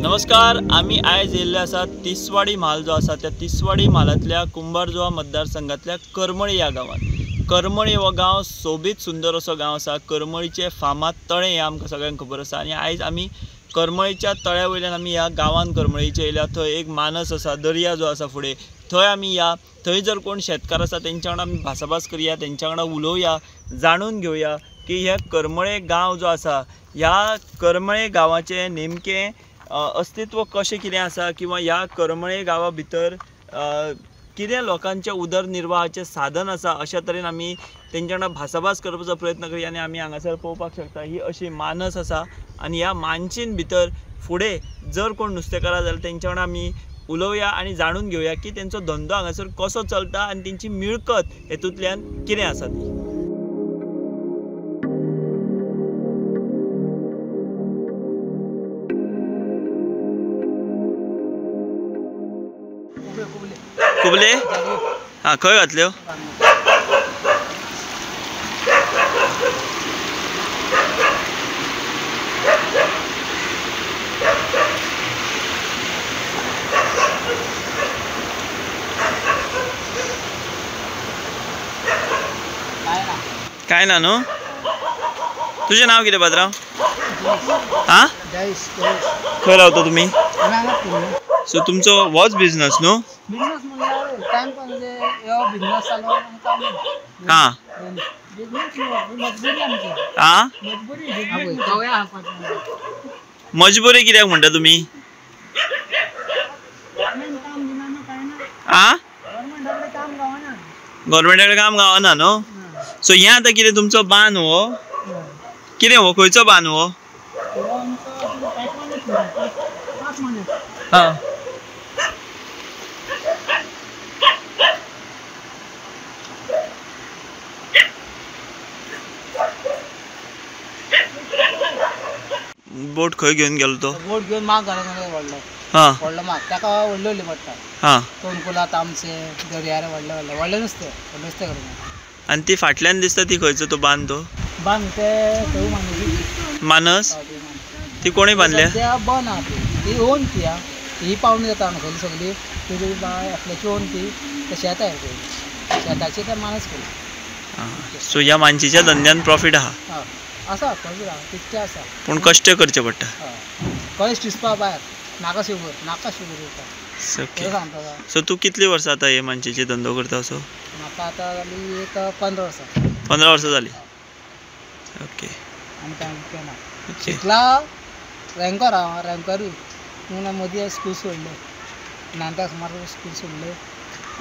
नमस्कार, आमी आयज येयल्ले आसा तिसवाडी म्हाल जो आसा त्या तिसवाडी म्हालांतल्या कुंभारजुवा मतदारसंघातल्या करमळी ह्या गांवांत। करमळी हो गांव सोबीत सुंदर असो गांव आसा। करमळीचे फामाद तळें हें आमकां सगळ्यांक खबर आसा आनी आयज आमी करमळीच्या तळ्या वयल्यान आमी ह्या गांवांत करमळीचे येयल्या। थंय एक मानस आसा, दर्या जो आसा फुडें, थंय आमी या। थंय जर कोण शेतकार आसा तेंच्या वांगडा आमी भासाभास करया, तेंच्या वांगडा उलोवया, जाणून घेवया की हे करमळे गांव जो आसा ह्या करमळे गांवाचें नेमकें अस्तित्व कशें कितें आसा किंवा ह्या करमळे गांवा भितर कितें लोकांचें उदरनिर्वाहाचें साधन आसा, अशा तरेन आमी तेंच्या वांगडा भासाभास करपाचो प्रयत्न करया। आनी आमी हांगासर पळोवपाक शकता ही अशी मानस आसा आनी ह्या मानशीन भितर फुडें जर कोण नुस्तेकार जाल्यार तेंच्या वांगडा आमी उलोवया आनी जाणून घेवया की तेंचो धंदो हांगासर कसो चलता आनी तेंची मिळकत हेतूंतल्यान कितें आसा ती। कुबले हां, खंय घातल्यो? काय ना न्हू? तुजें नांव कितें पात्रांव? आं, खंय रावता तुमी? सो तुमचो होच बिजनस न्हू? हां हां, मजबुरी कित्याक म्हणटा तुमी? आं, गव्हर्मेंटा कडेन काम गावना न्हू? सो हें आतां कितें तुमचो बांद हो? कितें हो, खंयचो बांद हो? हां, बोट खंय घेवन गेलो तो? बोट घेवन माग घालून व्हडलो। हां, व्हडलो माग ताका व्हडले व्हडले पडटा। हां, तोणकुला, तामसे, दर्यार व्हडले व्हडले व्हडले नुस्तें, व्हडलें नुस्तें करून। आनी ती फाटल्यान दिसता ती खंयचो तो बांद? तो बांद ते थंय मानस, मानस ती कोणी बांदल्या? सद्या बंद आहा ती, ती ओन ती आहा, ही पावणी जाता हांगा सगळी, ती आपल्याची ओन ती, ते शेत आहे ती, शेताची ते मानस केली। सो ह्या मानशीच्या धंद्यान प्रॉफीट आहा? हय आसा, प्रॉफीट आहा तितकें आसा, पूण कश्ट करचे पडटा। हय, कश्ट दिसपा भायर, नाका शुगर, नाका शुगर उरता। ओके, सो तूं कितली वर्सां आतां हे मानशीचे धंदो करता असो? म्हाका आतां जाली एक 15 वर्सां। 15 वर्सां जाली। ओके, आनी कांय ना। शिकला रँकर हांव, रँकरूय पूण मदीं स्कूल सोडलें, नायन्थाक सुमार स्कूल सोडलें।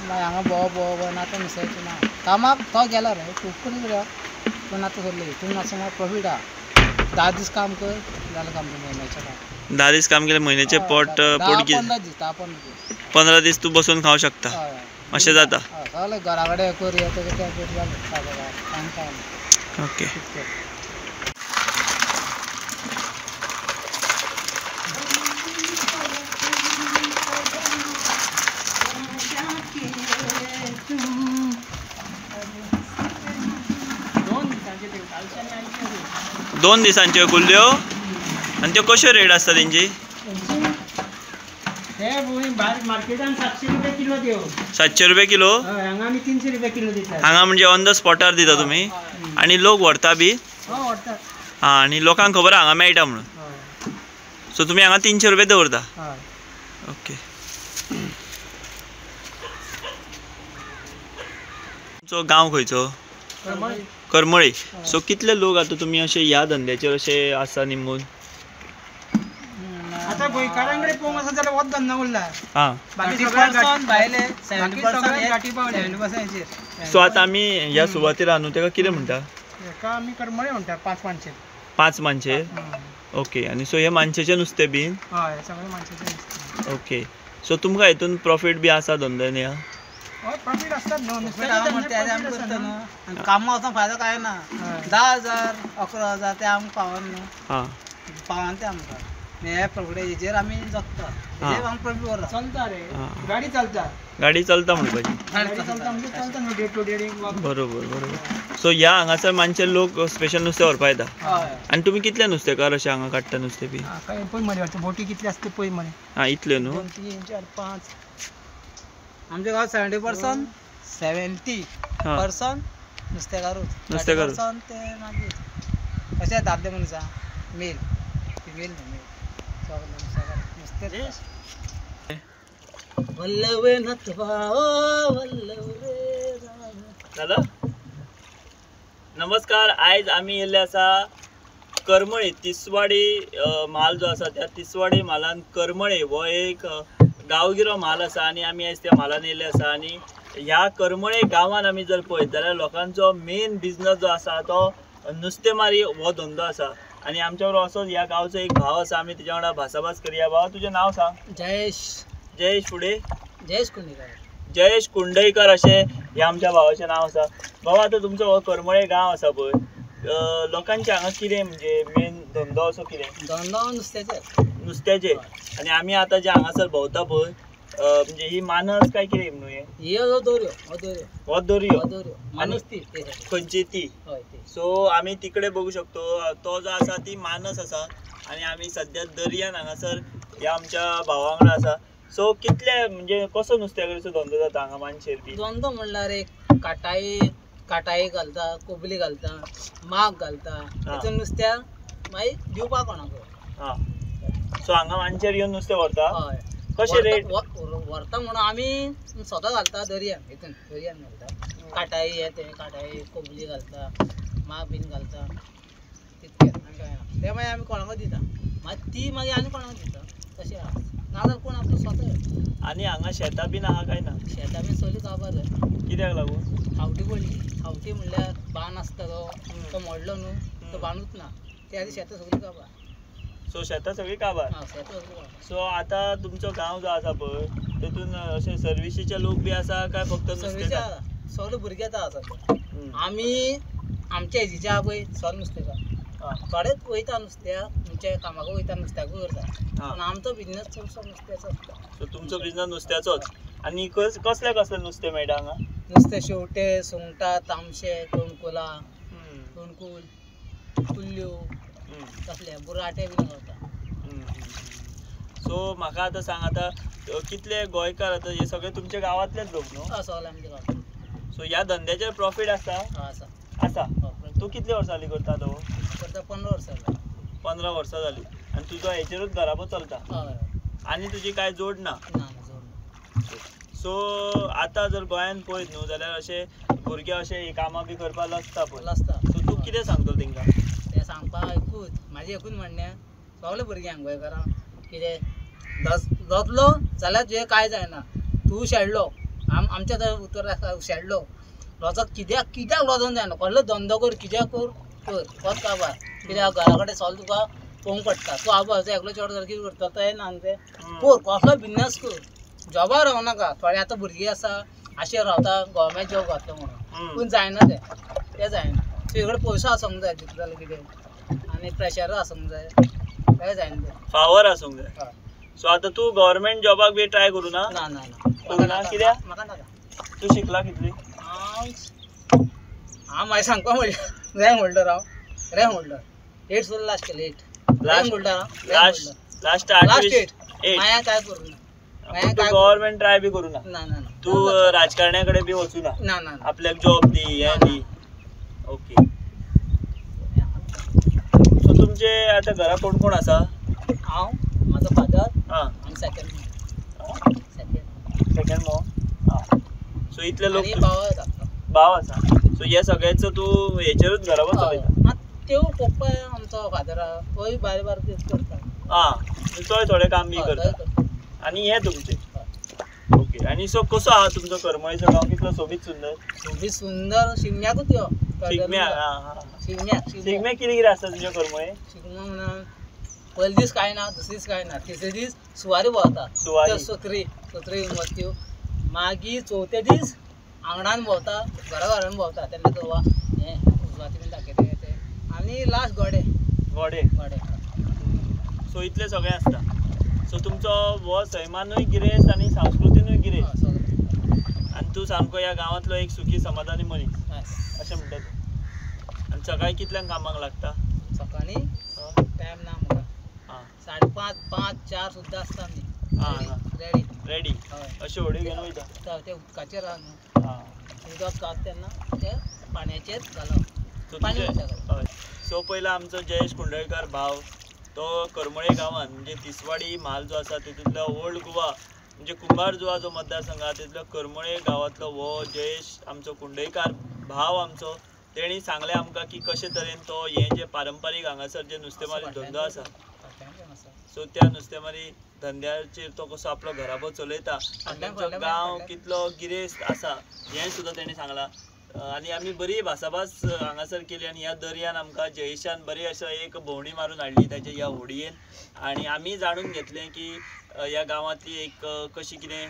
मागीर हांगा भोंव भोंव भोंव आतां नुस्त्याचें ना कामाक तो गेला रे, खूब कडेन गेला पूण आतां सोडलें। हितून मातसो म्हाका प्रॉफीट आहा, 10 दीस काम कर जालें काम, म्हयन्याचें काम। 10 दीस काम केलें म्हयन्याचें पोट पोट 15 दीस, 10-15 दीस, 15 दीस तूं बसून खावंक शकता अशें जाता? सगळें घरा कडेन कर, हें तें कर जालें, आनी कांय ना। ओके, दोन दिसांच्यो कुल्ल्यो। आनी त्यो कश्यो रेट आसता तेंची? मार्केटान 700 रुपया किलो त्यो। 700 रुपया किलो? हांगा आमी 300 रुपया किलो दिता। हांगा म्हणजे ऑन the स्पॉटार दिता तुमी? आनी लोक व्हरता बी? व्हरता। आं, आनी लोकांक खबर हांगा मेळटा म्हणून? सो तुमी हांगा 300 रुपया दवरता? ओके। तुमचो गांव खंयचो? करमळी। सो कितले लोक आतां तुमी अशे ह्या धंद्याचेर अशे आसा निंबून? आतां गोंयकारां कडेन पळोवंक वचत जाल्यार होच धंदो उरला। हां, बाकी सगळे भायले 70% गांठी पावले, 70%। सो आतां आमी ह्या सुवातेर आहा न्हू, तेका कितें म्हणटा? हेका आमी करमळी म्हणटा, 5 मानशे। 5 मानशे? ओके। आनी सो हे मानशेचें नुस्तें बीन? हय, सगळें मानशेचें नुस्तें। ओके, सो तुमकां हितून प्रॉफीट बी आसा धंद्यान ह्या? हय, प्रॉफीट आसता न्हू, नुस्त्याचें कामां वचोन फायदो कांय ना। 10,000 11,000 ते आमकां पावना न्हू। हां, पावना ते आमकां। हे प्रॉफिट हेजेर आमी जगता, हेजेर आमी प्रॉफीट करता. चलता रे गाडी चलता, गाडी चलता म्हणपाची, गाडी चलता म्हणजे चलता न्हू डे टू डे. बरोबर बरोबर. सो ह्या हांगासर मानशे लोक स्पेशल नुस्तें व्हरपा येता. आनी तुमी कितले नुस्तेकार अशें हांगा काडटा नुस्तें बी? पळय मरे वाटतं बोटी कितली आसता पळय मरे. आं इतल्यो न्हू? 2 3 4 5. आमच्या गांवात 70% 70% नुस्तेकारूच. नुस्तेकारूच ते मागीर कशे दादले मनशां मेल फिमेल न्हू, मेल सगळे नुस्तेकार नुस्तें. वल्लवे नथवा वल्लव रे. जालो. नमस्कार, आयज आमी येयल्ले आसा करमळे तिसवाडी म्हाल जो आसा त्या तिसवाडी म्हालान करमळे हो एक गांवगिरो म्हाल आसा आनी आमी आयज त्या म्हालान येयल्ले आसा. आनी ह्या करमळे गांवान आमी जर पळयत जाल्यार लोकांचो मेन बिजनस जो आसा तो नुस्तेमारी हो धंदो आसा. आनी आमच्या बरोबर असोच ह्या गांवचो एक भाव आसा, आमी तेज्या वांगडा भासाभास करया. भावा तुजें नांव सांग. जयेश. जयेश फुडें? जयेश कुंडेकर. जयेश कुंडयकर अशें ह्या आमच्या भावाचें नांव आसा. बाबा आतां तुमचो हो करमळे गांव आसा पळय, लोकांचे हांगा कितें म्हणजे मेन धंदो असो कितें? धंदो नुस्त्याचे. नुस्त्याचे. आनी आमी आतां जे हांगासर भोंवता पळय, म्हणजे ही मानस काय कितें न्हू हें? ही दोरयो. हो दोरयो. हो दोरयो. दोरयो मानस ती खंयची ती? हय ती. सो आमी तिकडे बघू शकतो तो जो आसा ती मानस आसा. आनी आमी सद्या दर्यान हांगासर ह्या आमच्या भावा वांगडा आसा. सो कितले म्हणजे कसो नुस्त्याचो धंदो जाता हांगा मानशेर बी? धंदो म्हणल्यार एक काटाई, काटाई घालता, कोबली घालता, माग घालता, तेतून नुस्त्या मागीर दिवपाक कोणाक. आं सो हांगा मानशेर येवन नुस्तें व्हरता? हय. कशें रेट व्हरता म्हणून आमी स्वता घालता दर्यान, हितून दर्यान घालता काटाई, हे ते काटाई कोबली घालता, माग बीन घालता, तितकें आनी कांय ना. तें मागीर आमी कोणाक दिता, मागीर ती मागीर आनी कोणाक दिता, तशें आसा. नाजाल्यार कोण आपलो स्वता. आनी हांगा शेतां बीन आहा काय ना? शेतां बीन सगळीं काबार जाली. कित्याक लागून? खावटी पडली. खावटी म्हणल्यार बांद आसता तो, तो मोडलो न्हू, तो बांदूच ना, ते आदी शेतां सगळीं काबार. सो शेतां सगळीं काबार. शेतां सगळीं काबार. सो आतां तुमचो गांव जो आसा पळय तेतून अशे सर्विसीचे लोक बी आसा काय फक्त नुस्तेकार? सगळे भुरगे आतां आसा. आमी आमच्या एजीचे आहा पळय सगळे नुस्तेकार. थोडेच वयता नुस्त्याक, म्हणजे कामाक वयता नुस्त्याकूय करता, पूण आमचो बिजनस चडसो नुस्त्याचो. सो तुमचो बिजनस नुस्त्याचोच. आनी कसलें कसलें नुस्तें मेळटा हांगा? नुस्तें शेवटे, सुंगटां, तामशे, तोणकुलां, तोणकूल, कुल्ल्यो, तसले बुराटे बीन करता. सो म्हाका आतां सांग, आतां कितले गोंयकार आतां हे सगळे तुमच्या गांवांतलेच लोक न्हू? हय सगळे आमच्या गांवांतले. सो ह्या धंद्याचेर प्रॉफीट आसा? आसा. आसा. तूं कितले वर्सां जाली करता तो? करता 15 वर्सां जाली. 15 वर्सां जाली. आनी तुजो हेचेरूच घराबो चलता? हय. आनी तुजी कांय जोड ना? ना जोड ना. सो आतां जर गोंयांत पळयत न्हू जाल्यार अशे भुरगे अशे कामां बी करपाक लजता पळय. लजता. सो तूं कितें सांगतलो तेंकां? तें सांगपाक एकूच म्हाजें एकूच म्हणणें, सगळे भुरग्यांक गोंयकारांक कितें लजलो जाल्यार तुजें कांय जायना. तूं शेणलो, आमचें तर उतर आसा शेणलो, लजत कित्याक कित्याक लजोन जायना. कसलो धंदो कर, कित्याक कर कर कोत काबार. कित्याक घरा कडेन सगळें तुका पळोवंक पडटा. तूं आबा एकलो चेडो जाल्यार कितें करता तें ना तें कर, कसलो बिजनस कर, जॉबार रावनाका. थोडे आतां भुरगीं आसा अशें रावता गव्हर्मेंट जॉब घातलो म्हणून, पूण जायना तें, तें जायना. तुजे कडेन पयसो आसूंक जाय तितलो जाल्यार कितें, आनी प्रेशर आसूंक जाय, तें जायना तें, फावर आसूंक जाय. सो आतां तूं गव्हर्मेंट जॉबाक बी ट्राय करूं ना? ना ना ना. कित्याक? म्हाका नाका. तूं शिकला कितली? हांव मागीर सांगपा म्हणल्यार रँक होल्डर हांव, रँक होल्डर 8 सुद्दां लास्ट केलें. 8 रँक होल्डर हांव, लास्ट लास्ट 8. मागीर काय करूं ना. तूं गव्हर्मेंट ट्राय बी करूं ना? ना ना. तूं राजकारण्या कडेन बी वचूं ना? ना ना. आपल्याक जॉब दी, हें दी. ओके. सो तुमचे आतां घरा कोण कोण आसा? हांव, म्हाजो फादर आनी सेकंड सेकंड सेकंड मॉम. आं सो इतले लोक, भाव आसा. भाव आसा. सो हे सगळ्याचो तूं हेचेरूच घराबो चलयता? तेवूय पप्पा आमचो फादर आहा, तोय बारीक बारीक करता. आं तोय थोडें काम बी करता. आनी हे तुमचे. ओके. आनी सो कसो आहा तुमचो करमळीचो गांव? कितलो सोबीत सुंदर? सोबीत सुंदर शिगम्याकूच यो. शिगम्याक? आं शिगम्याक. शिगम्याक कितें कितें आसता तुमच्या करमळे? शिगमो म्हणून पयले दीस कांय ना, दुसरे दीस कांय ना, तिसरे दीस सुवारी भोंवता. सुवारी सत्री सत्री त्यो. मागीर चवथे दीस आंगणान भोंवता, घरा घरान भोंवता तेन्ना तो हें उजवाती बीन दाखयता तें. आनी लास्ट गोडे. गोडे. गोडे. सो इतलें सगळें आसता. सो तुमचो हो सैमानूय गिरेस्त आनी संस्कृतीनूय गिरेस्त आनी तूं सामको ह्या गांवांतलो एक सुखी समाधानी मनीस अशें म्हणटा तूं. आनी सकाळीं कितल्यांक कामाक लागता? सकाळीं टायम ना म्हाका, 5:30 5 4 सुद्दां आसता आमी रेडी रेडी अशें होडयो घेवन वयता ते उदकाचेर आहा न्हू, उदक कात तेन्ना ते पाण्याचेर घालप. सो पयलो आमचो जयेश कुंडयकर भाव तो करमळे गांवांत म्हणजे तिसवाडी म्हाल जो आसा तितूंतलो ओल्ड गोवा म्हणजे कुंभारजुवा जो मतदारसंघ आसा तितलो करमळे गांवांतलो हो जयेश आमचो कुंडयकार भाव आमचो, तेणी सांगलें आमकां की कशे तरेन तो हें जे पारंपारीक हांगासर जे नुस्तेमारी धंदो आसा सो त्या नुस्तेमारी धंद्याचेर तो कसो आपलो घराबो चलयता आनी तांचो गांव कितलो गिरेस्त आसा हें सुद्दां तेणी सांगलां. आनी आमी बरी भासाभास हांगासर केली आनी ह्या दर्यान आमकां जयेशान बरी अशें एक भोंवडी मारून हाडली ताच्या ह्या होडयेन आनी आमी जाणून घेतलें की ह्या गांवांतली एक कशी कितें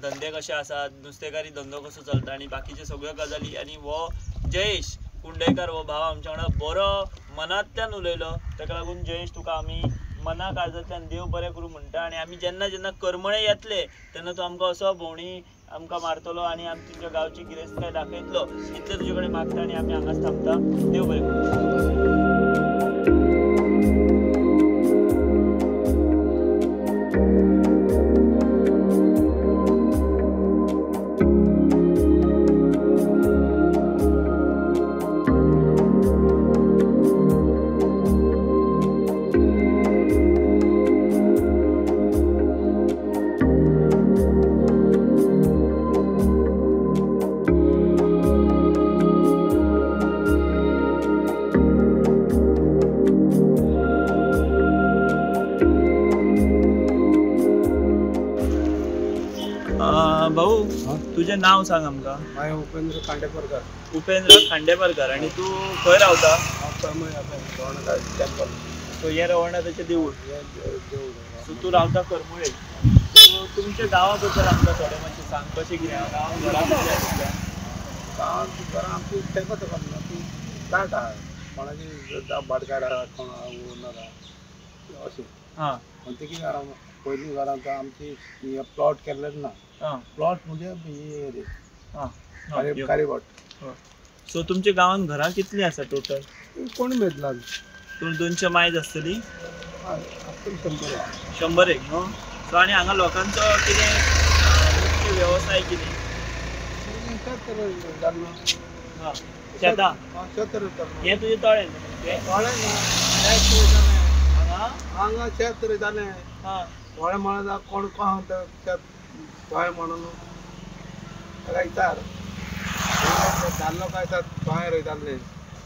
धंदे कशे आसात, नुस्तेकारी धंदो कसो चलता आनी बाकीच्यो सगळ्यो गजाली. आनी हो जयेश कुंडयकर हो भाव आमच्या वांगडा बरो मनांतल्यान उलयलो, ताका लागून जयेश तुका आमी मना काळजांतल्यान देव बरें करूं म्हणटा. आनी आमी जेन्ना जेन्ना करमळे येतले तेन्ना तूं आमकां असो भोंवडी आमकां मारतलो आनी आमी तुमच्या गांवची गिरेस्तकाय दाखयतलो इतलें तुजे कडेन मागता आनी आमी हांगाच थांबता. देव बरें करूं. भाऊ तुझें नांव सांग आमकां. हांव उपेंद्र खांडेपारकर. उपेंद्र खांडेपारकर. आनी तूं खंय रावता? टेम्पल. सो हें रवळनाथाचें देवूळ. सो तूं रावता करमळे. सो तुमच्या गांवा बद्दल आमकां थोडें मातशें सांग, कशें कितें गांवांत घरां कितलीं आसल्या? गांवांत घरां आमची तेंको ना, ती फ्लॅट आहा, कोणाची भाटकार आहा, कोणा ओनर आहा अशें. हां म्हणटकीर पयलीं घरां आमची प्लॉट केल्लेच ना. प्लॉट म्हणजे हे रे कारेबोट. सो तुमच्या गांवांत घरां कितलीं आसा टोटल? कोण मेजला? 200 मायज आसतली? 100 100 न्हू. सो आनी हांगा लोकांचो कितें मुख्य वेवसाय कितें? शेतां. हें तुजें तळें न्हू? हांगा हांगा शेत रोयतालें. थोडे म्हणा कोण कोण शेत थोडे म्हणून ताका विचार दादलो काय आसा थोडे रोयताले.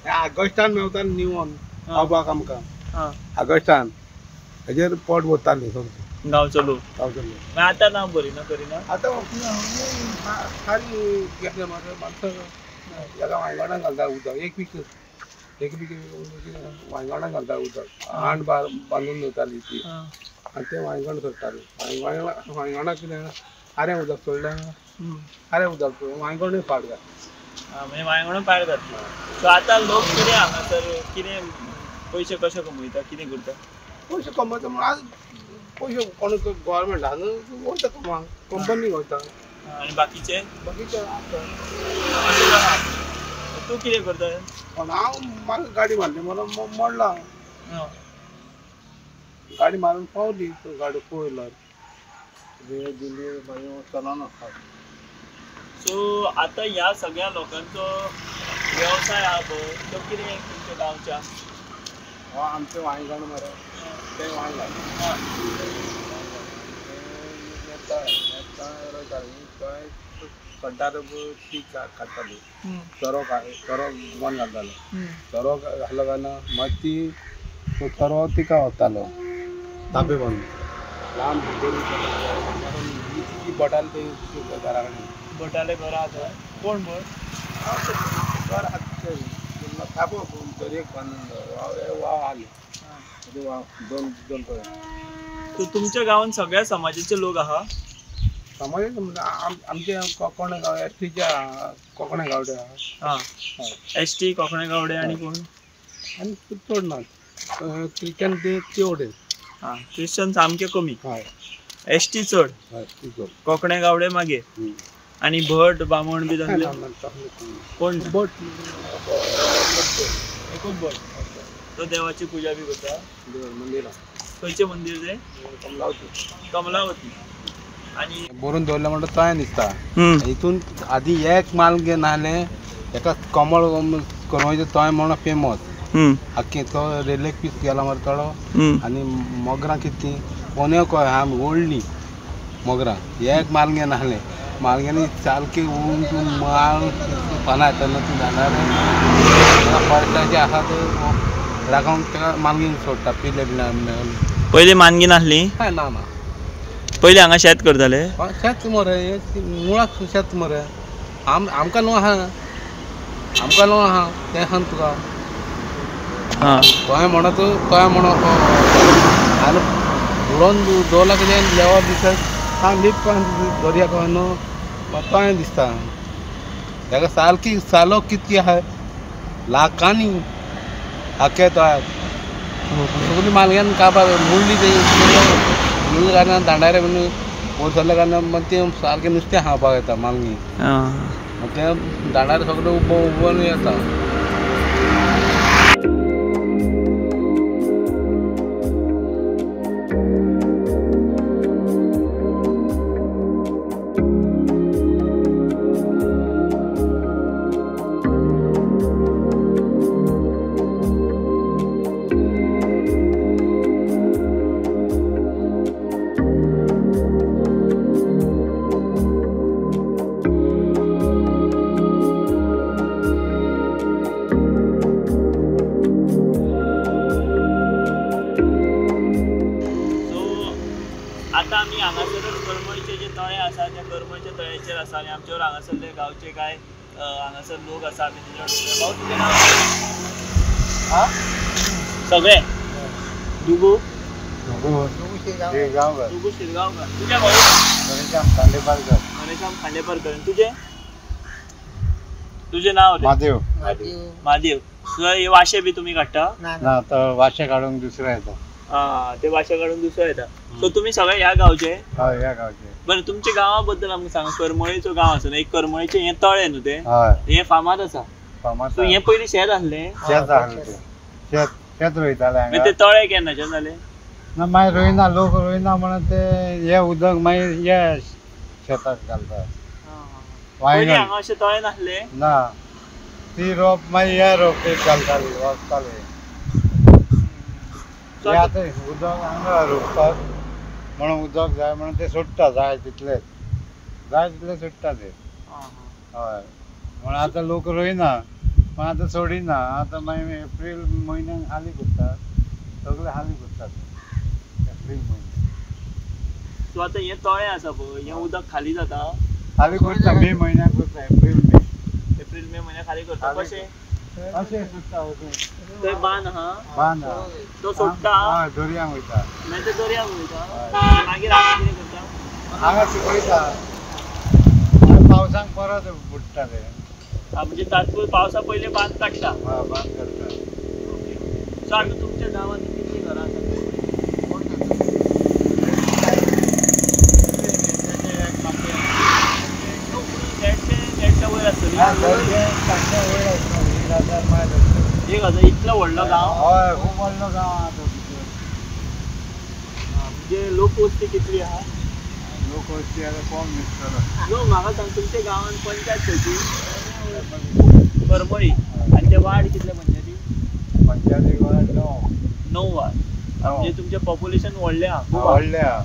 ऑगस्टान मेवताले निवोन खावपाक आमकां. ऑगस्टान हेजेर पोट भरताले सगळें गांवचो लोक. गांवचो लोक. आतां ना भरिना करिना? आतां सारी घेतले मरे मातसो हेका वांयगणाक घालता उदक, एक वीक एक वीक वांयगणाक घालता उदक, आंड बांदून दवरताली ती आनी तें वांयगण करताले. वांयगणाक कितें आरें उदक सोडलें, आरें उदक वांयगणूय फाट घातली. म्हणजे वांयगणूय पाड घातली. सो आतां लोक कितें हांगासर कितें पयशे कशे कमयता, कितें करता? पयशे कमयता म्हणून आज पयशे कोण गव्हर्मेंट हांगा वयता कमांक, कंपनी वयता आनी बाकीचे बाकीचे आसता. तूं कितें करता? पण हांव म्हाका गाडी मारली म्हणून मोडला, गाडी मारून पावली, गाडी पळयला वेळ दिली मागीर चलना. सो आतां ह्या सगळ्या लोकांचो वेवसाय आहा पळय तो कितें तुमच्या गांवच्या? हो आमचें वांयगण मरे, तें वांयगण थंय खड्डार पीक काडटाली, चरो चरो गोन घालतालो, चरो घालो काय ना मागीर ती चरो तिका वतालो तापे बांदून लांब ती बोटाल ते घरा कडेन. बोटाले घरा आसा? कोण भट? घर आसा तापो दर्येक बांदून वाव आसले, वाव दोन दोन कडेन. सो तुमच्या गांवांत सगळ्या समाजाचे लोक आहा? समाजाचे म्हणजे आमचे कोंकणे गांव एस टीच्या कोंकणे गावडे आहा. एस टी कोंकणे गावडे आनी कोण? आनी चड ना, क्रिश्चन ते तेवटेन. हां, क्रिश्चन सामके कमी. हय. एस टी चड. हय, ती चड. कोंकणे गावडे मागीर. आनी भट बामण बी तसले कोण ना? भट. एकूच भट, तो देवाची पुजा बी करता. मंदिरां. खंयचें मंदीर तें? कमलावती. कमलावती. आनी बरोवन दवरलें म्हणटा तळें दिसता. हितून आदी एक मालगें नासलें, एका कमळ करमळीचें तळें म्हणून फेमस. आख्खें तो रेल्वेक पीस गेला मरे तळो. आनी मोगरां कितलीं कोणे कळ आमी व्हडलीं मोगरां. एक मालगें नासलें, मालग्यांनी सारकी उंच माल पानां येता न्हू ती झाडार फॉरेस्टाचे आसा ते राखोवंक ताका मालगीं सोडटा पिले बिले. पयलीं मानगीं नासलीं? हय, ना ना. पयलीं हांगा शेत करताले? हय, शेत मरे, मुळाक शेत मरे. आमकां न्हू आहा, आमकां न्हू आहा तें सांग तुका. तोंय म्हणत तोंय म्हणत आनी उडोवन दवरला कितें लेवर दिसता आं लीप दर्या कहो न्हू तोंय दिसता. ताका सारकी सालो कितकी आहा लाखांनी आख्खे तळ्याक सगळी मालग्यान काबार मुळ्ळी ती मुळ्ळी कारणान दांडारे बीन वयर सरल्या कारणान मागीर तें सारकें नुस्तें खावपाक येता मालगी. मागीर तें दांडार सगळें उबो उबोवन येता. आतां आमी हांगासरच करमळीचें जें तळें आसा त्या करमळच्या तळ्याचेर आसा आनी आमच्यावर हांगासरले गांवचे कांय हांगासर लोक आसा. आमी तेंच्या कडेन. भाऊ, तुजें नांव? आं, सगळे दुगू दुगू शिरगांवकर. तुजें भाऊ? खांडेपारकर. गणेशाम खांडेपारकर. तुजें तुजें नांव? महादेव. महादेव. हे वाशे बी तुमी काडटा? ना, तो वाशे काडूंक दुसरो येता. आं, ते वाशे काडून दुसरो येता. सो तुमी सगळे ह्या गांवचे? हय, ह्या गांवचे. बरें, तुमच्या गांवा बद्दल आमकां सांगा. करमळीचो गांव आसा न्हू एक, करमळीचें हें तळें न्हू तें? हय. हें फामाद आसा. फामाद. सो हें पयलीं शेत आसलें? शेत आसलें तें. शेत शेत रोयताले मागीर तें तळें केन्नाच्यान जालें? ना, मागीर रोयना, लोक रोयना म्हणून ते हे उदक मागीर हे शेताक घालता. पयलीं हांगा अशें तळें नासलें? ना, ती रोप मागीर हे रोपेक घालताली, वचताले. हे आतां उदक हांगा रोवपाक म्हणून उदक जाय म्हणून ते सोडटा, जाय तितलेच, जाय तितले सोडटा ते. हय, म्हणून आतां लोक रोयना, पण आतां सोडिना. आतां मागीर एप्रील म्हयन्याक हाली करता, सगळे हाली करतात एप्रील म्हयन्याक. सो आतां हें तळें आसा पळय, हें उदक खाली जाता? खाली करता, मे म्हयन्याक करता, एप्रील मे. एप्रील मे म्हयन्याक खाली करता. कशें? अशें सोडटा. थंय बांद आहा? बांद आहा, तो सोडटा. हय, दर्यांक वयता. मागीर ते दर्यांक वयता. मागीर हांगा कितें करता? हांगा सुकयता, पावसाक परत बुडटा ते. म्हणजे तात्पुरतो पावसा पयलीं बांद काडटा. हय, बांद काडटा. सो आतां तुमच्या गांवांत कितलीं घरां आसा? देडशे वयर आसतली. वयर आसतली. 1000. इतलो व्हडलो गांव? हय, खूब व्हडलो गांव आहा तो भितर. म्हणजे लोक वस्ती कितली आहा? लोक वस्ती आतां कोण दिसतलो. न्हू, म्हाका सांग, तुमच्या गांवांत पंचायत खंयची? करमळी. आनी ते वार्ड कितले पंचायती? पंचायती वार्ड 9. 9 वार्ड. म्हणजे तुमचें पॉप्युलेशन व्हडलें आहा. व्हडलें आहा,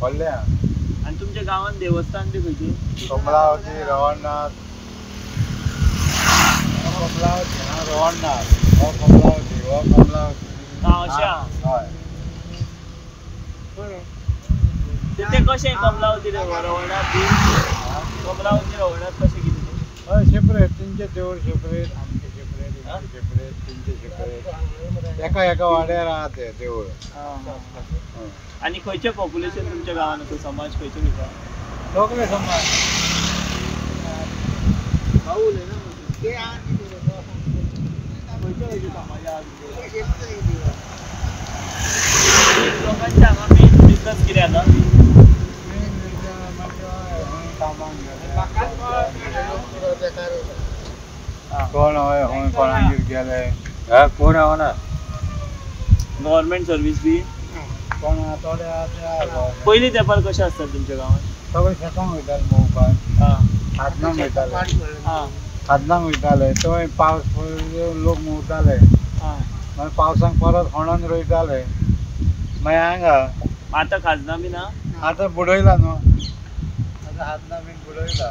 व्हडलें आहा. आनी तुमच्या गांवांत देवस्थान बी खंयची? कमलावती, रवळनाथ. कमलावती हा, रवळनाथ हो, कमलावती हो, कमलावती. आं, अशें आहा. हय. ते कशें कमलावती रवळनाथ बी? कमलावती रवळनाथ कशें कितें तें? हय, सेपरेट तेंचे देवूळ सेपरेट, आमचे सेपरेट, हेंचे सेपरेट, तेंचे सेपरेट. एका एका वाड्यार आहा ते देवूळ. आनी खंयचें पॉप्युलेशन तुमच्या गांवांत आसा? समाज खंयचो खंयचो? सगळे समाज. भाऊ उलयना. खंयचे खंयचे समाज आहा तुमचे? लोकांचे हांगा मेन बिजनस कितें जाता? कोण हय कोणागेर गेले कोण ना गव्हर्मेंट सर्वीस बी कोण पयलीं तेंपार कशें आसता तुमच्या गांवांत? सगळे शेतांक वयताले भोंवपाक, खाजनांक वयताले, खाजनांक वयताले. थंय पावस लोक मुवताले, मागीर पावसाक परत खणोन रोयताले. मागीर हांगा आतां खाजनां बी ना, आतां बुडयला न्हू, आतां खाजनां बीन बुडयला.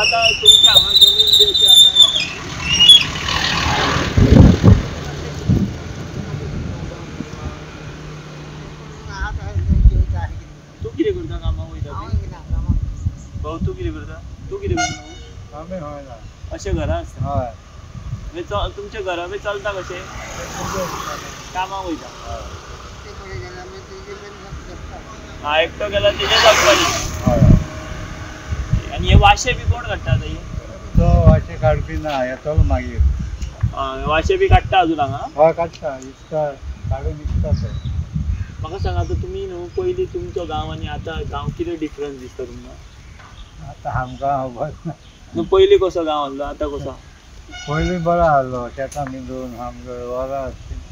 आतां तुमच्या हांगा जमीन बी अशी आसा? तूं कितें करता कामाक वयता? भाऊ तूं कितें करता? तूं कितें करता? आमी हय ना अशें घरा आसता? हय. तुमच्या घरा बी चलता कशें? कामाक वयता? हा, एकटो गेला तेजें जगपाचें. आनी हे वाशे बी कोण काडटा आतां? तो वाशे काडपी ना, येतलो मागीर. वाशे बी काडटा अजून हांगा? हय काडटा, इकता काडून इकता ते. म्हाका सांगा आतां तुमी न्हू पयलीं तुमचो गांव आनी आतां गांव कितें डिफरन्स दिसता तुमकां? आतां आमकां खबर ना. न्हू पयलीं कसो गांव आसलो आतां कसो? पयलीं बरो आसलो, शेतां बिंदून आमकां वरां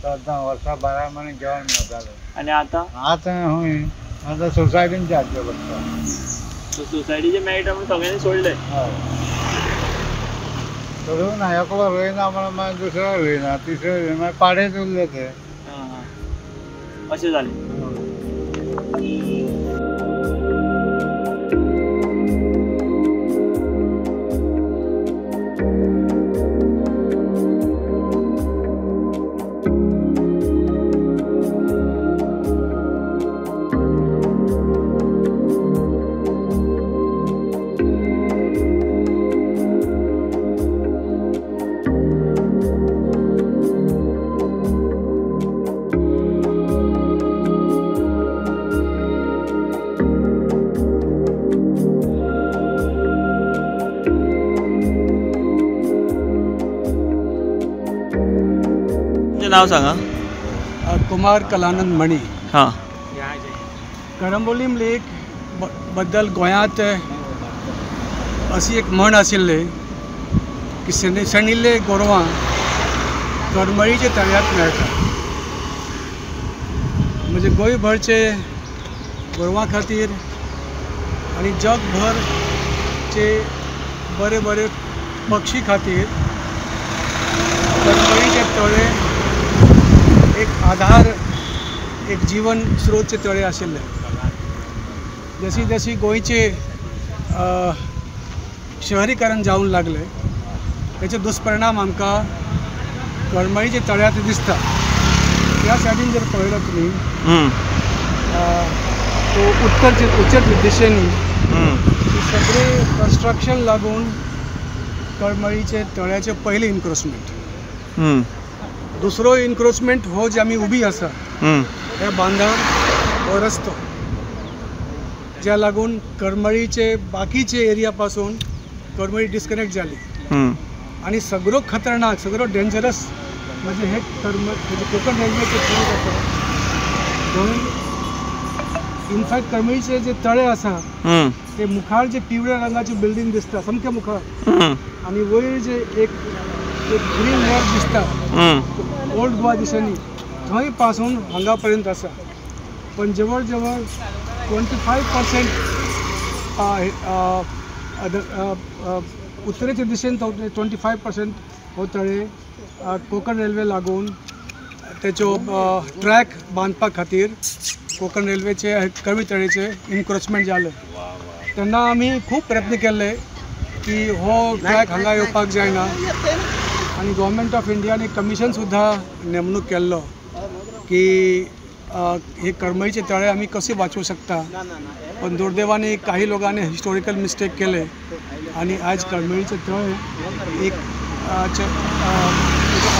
चौदां वर्सां 12 म्हयने जेवण मेळटालें. आनी आतां? आतां हूंय आतां सोसायटीन हाडचें पडटा. सोसायटीचें मेळटा म्हूण सगळ्यांनी सोडलें? हय, सोडूंक ना. एकलो रोयना म्हणून मागीर दुसरो रोयना, तिसरो रोयना, मागीर पाडेच उरले ते. अशें जालें. नाव सांगा. कुमार कलानंद मणी. हां. करंबोलीम लेक बद्दल गोंयांत अशी एक म्हण आशिल्ली की शेणिल्ले गोरवां करमळीच्या तळ्यांत मेळटा. म्हणजे गोंयभरचे गोरवां खातीर आनी जगभरचे बरे बरे पक्षी खातीर करमळीचे तळे एक आधार, एक जीवन स्रोतचे तळे आशिल्ले. जशी जशी गोंयचे शहरीकरण जावंक लागले तेचे दुष्परिणाम आमकां करमळीच्या तळ्यांत दिसता. त्या सायडीन जर पळयलो तुमी तो उत्तर दिशेनी सगळे कन्स्ट्रक्शन लागून करमळीचे तळ्याचे पयलें इनक्रोचमेंट. दुसरो इनक्रोचमेंट हो जे आमी उबी आसा ह्या बांदार हो रस्तो, ज्या लागून करमळीचे बाकीचे एरिया पासून करमळी डिस्कनेक्ट जाली आनी सगळो खतरनाक, सगळो डेंजरस म्हणजे हे म्हणजे कोकण रेल्वेचे ट्रॅक आसा थंय. इनफॅक्ट करमळीचे जे तळे आसा ते मुखार जे पिवळ्या रंगाची बिल्डींग दिसता सामके मुखार आनी वयर जे एक ग्रीन लेयर दिसता ओल्ड गोवा दिशेनी थंय पासून हांगा पर्यंत आसा. पण जवळ जवळ 25% उत्तरेच्या दिशेन 25% हो तळे कोकण रेल्वे लागून तेचो ट्रॅक बांदपा खातीर कोकण रेल्वेचे करमळी तळेचे इनक्रोचमेंट जालें. तेन्ना आमी खूब प्रयत्न केल्ले की हो ट्रॅक हांगा येवपाक जायना आनी गव्हर्मेंट ऑफ इंडियान एक कमिशन सुद्दां नेमणूक केल्लो की हे करमळीचे तळे आमी कसे वाचोवंक शकता. पण दुर्दैवाने काही लोकांनी हिस्टॉरिकल मिस्टेक केले आनी आज करमळीचे तळे एक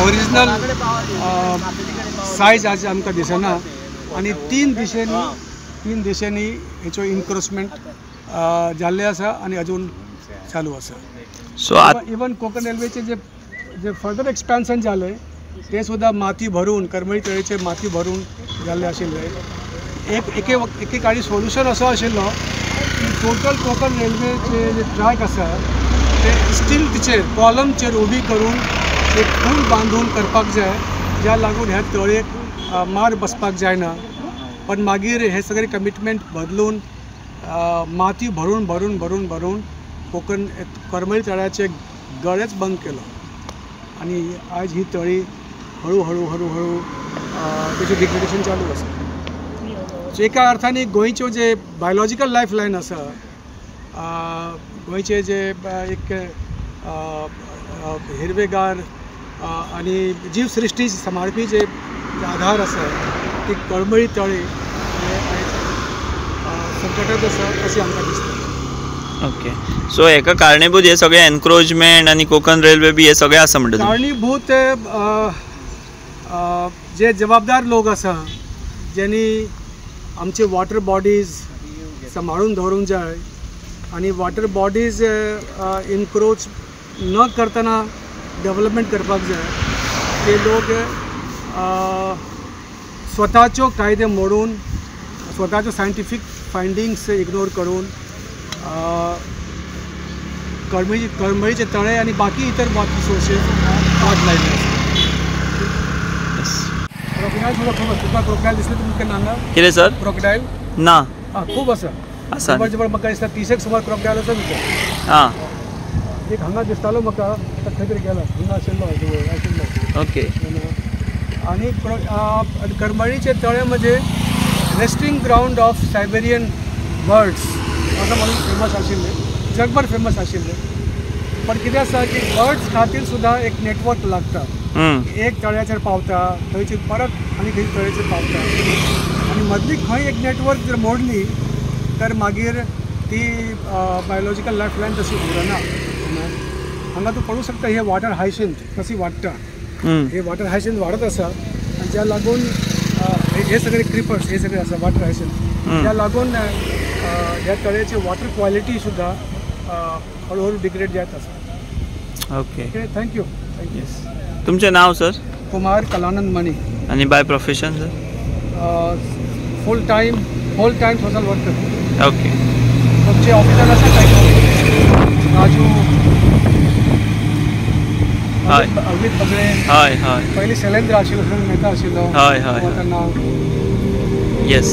ओरिजिनल सायज आज आमकां दिसना आनी तीन दिशेंनी हेचो इनक्रोचमेंट जाल्लें आसा आनी अजून चालू आसा. सो इवन कोकण रेल्वेचे जे जे फर्दर एक्सपेन्शन जालें ते सुद्दां माती भरून करमळी तळयेचेर माती भरून जाल्ले आशिल्ले. एक एके एके काळी सोल्युशन असो आशिल्लो की टोटल कोंकण रेल्वेचे जे ट्रॅक आसा ते स्टिल्टचेर कॉलमचेर उबी करून एक पूल बांदून करपाक जाय, ज्या लागून ह्या तळयेक मार बसपाक जायना. पण मागीर हे सगळे कमिटमेंट बदलून माती भरून भरून भरून भरून कोंकण करमळी तळ्याचे गळेच बंद केलो आनी आज ही तळी हळूहळू हळूहळू तेचें डिग्रेडेशन चालू आसा. सो एका अर्थान गोंयच्यो जे बायोलॉजिकल लायफ लायन आसा, गोंयचे जे एक हिरवेगार आनी जीवसृश्टी सांबाळपी जे आधार आसा ती करमळी तळी हे आयज संकटात आसा अशें आमकां दिसता. ओके, सो हेका कारणीभूत हे सगळे एनक्रोचमेंट आनी कोंकण रेल्वे बी हे सगळे आसा म्हणटा? कारणीभूत जे जबाबदार लोक आसा ज्यांनी आमचे वॉटर बॉडीज सांबाळून दवरूंक जाय आनी वॉटर बॉडीज इनक्रोच न करतना डेवलपमेंट करपाक जाय, ते लोक स्वताच्यो कायदे मोडून स्वताच्यो सायंटिफीक फायंडिंग्स इग्नोर करून करमळीचे तळे आनी बाकी इतर वॉटर सोर्सीस वाट लायले आसा. क्रोकडायल सुद्दां खूब आसा. तुका क्रोकडायल दिसले तुमकां केन्ना हांगा? कितें सर? क्रोकडायल ना. आं, खूब आसा. आसा जवळ जवळ म्हाका दिसता 30 सुमार क्रोकडायल आसा तुमकां. आं, एक हांगा दिसतालो म्हाका, आतां खंय तरी गेला, हांगा आशिल्लो जवळ आशिल्लो. ओके. आनी करमळीचे तळे म्हणजे resting ground of Siberian birds असं म्हणून फेमस आशिल्ले, जगभर फेमस आशिल्ले. पण कितें आसा की बर्ड्स खातीर सुद्दां एक नेटवर्क लागता. एक तळ्याचेर पावता थंयची परत आनी खंय तळ्याचेर पावता आनी मदली खंय एक नेटवर्क जर मोडली तर मागीर ती बायोलॉजिकल लायफ लायन तशी उरना. हांगा तूं पळोवंक शकता हे वॉटर हायसिंथ कशी वाडटा, हे वॉटर हायसिंथ वाडत आसा आनी ज्या लागून हे सगळे क्रिपर्स हे सगळे आसा वॉटर हायसिंथ, ज्या लागून ह्या तळ्याची वॉटर क्वॉलिटी सुद्दां हळूहळू डिग्रेड जायत आसा. Okay, thank you. Yes. तुमचें नांव सर? कुमार कलानंद मणी. आनी by profession sir? Full time whole time social worker. Okay. तुमचे ऑफिसर आसा काय? राजू हय अमित बगळे. हय हय. पयलीं शैलेंद्र आशिल्लो, मेहता आशिल्लो. हय हय. आतां नांव. येस.